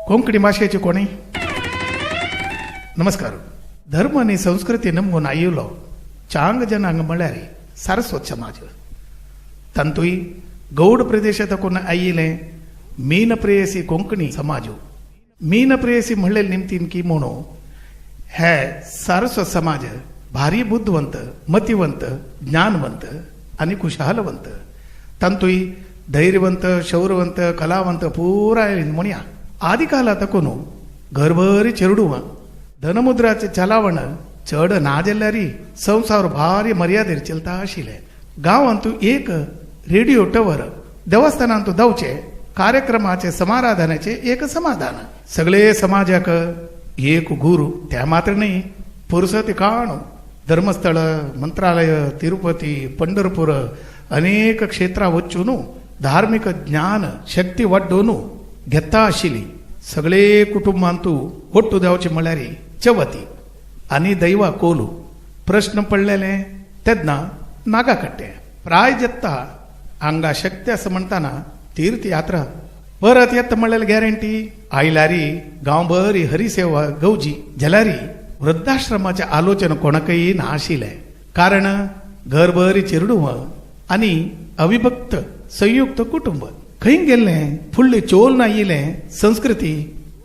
कोंकणी भाशेचे कोणी नमस्कार. धर्म आनी संस्कृती नमून आयिल्लो चांग जनांग म्हळ्यार सारस्वत समाज. तांतूय गौड प्रदेशांत आयिल्ले मीन प्रेयसी कोंकणी समाज. मीन प्रेयसी म्हणलेले निमतीन की म्हणू हे सारस्वत समाज भारी बुद्धवंत, मतिवंत, ज्ञानवंत आनी खुशालवंत. तांतूय धैर्यवंत, शौर्यवंत, कलावंत पुराय म्हणया. आदी काला तकून घरभरी चेरडुवां धनमुद्राचे चलावण चड ना जाल्यारी संवसार भारी मर्यादेर चलता आशिल्ले. गांवांत एक रेडिओ टवर, देवस्थानांत धांवचे कार्यक्रमाचे समाराधनाचे एक समाधान. सगळे समाजाक एक गुरु त्या मात्र न्ही पुरसत काणू धर्मस्थळ, मंत्रालय, तिरुपती, पंढरपूर अनेक क्षेत्रां वचून धार्मिक ज्ञान शक्ती वाडोवन घेता आशिल्ली. सगळे कुटुंबांतू ಒಟ್ಟು जावचे म्हळ्यार चवथी आनी दैवा कोलू. प्रश्न पडलेले तेन्ना नागा कट्टे प्राय जत्ता हांगा शक्ती आसा म्हणटाना तीर्थयात्रा परत येता म्हणलेले गॅरंटी आयल्यारी गांवभर हरिसेवा गवजी जाल्यारी वृद्धाश्रमाचें आलोचन कोणाकय ना आशिल्लें. कारण घरभर चेरडुवां आनी अविभक्त संयुक्त कुटुंब. खंय गेल्लें फुडले चोल ना येयलें संस्कृती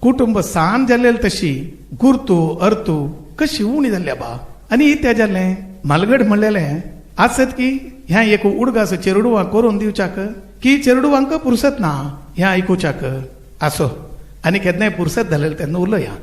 कुटुंब सान जाल्लें तशी गुर्तू अर्तू कशी उणी जाल्ल्या बा. आनी इत्या जाल्लें मालगड म्हणलेलें आसत की ह्या एक उडगास चेरडुवां करून दिवच्याक की चेरडुवांक पुरसत ना ह्या आयकुच्याक. आसो आनी केन्नाय पुरसत जालें तेन्ना उलया.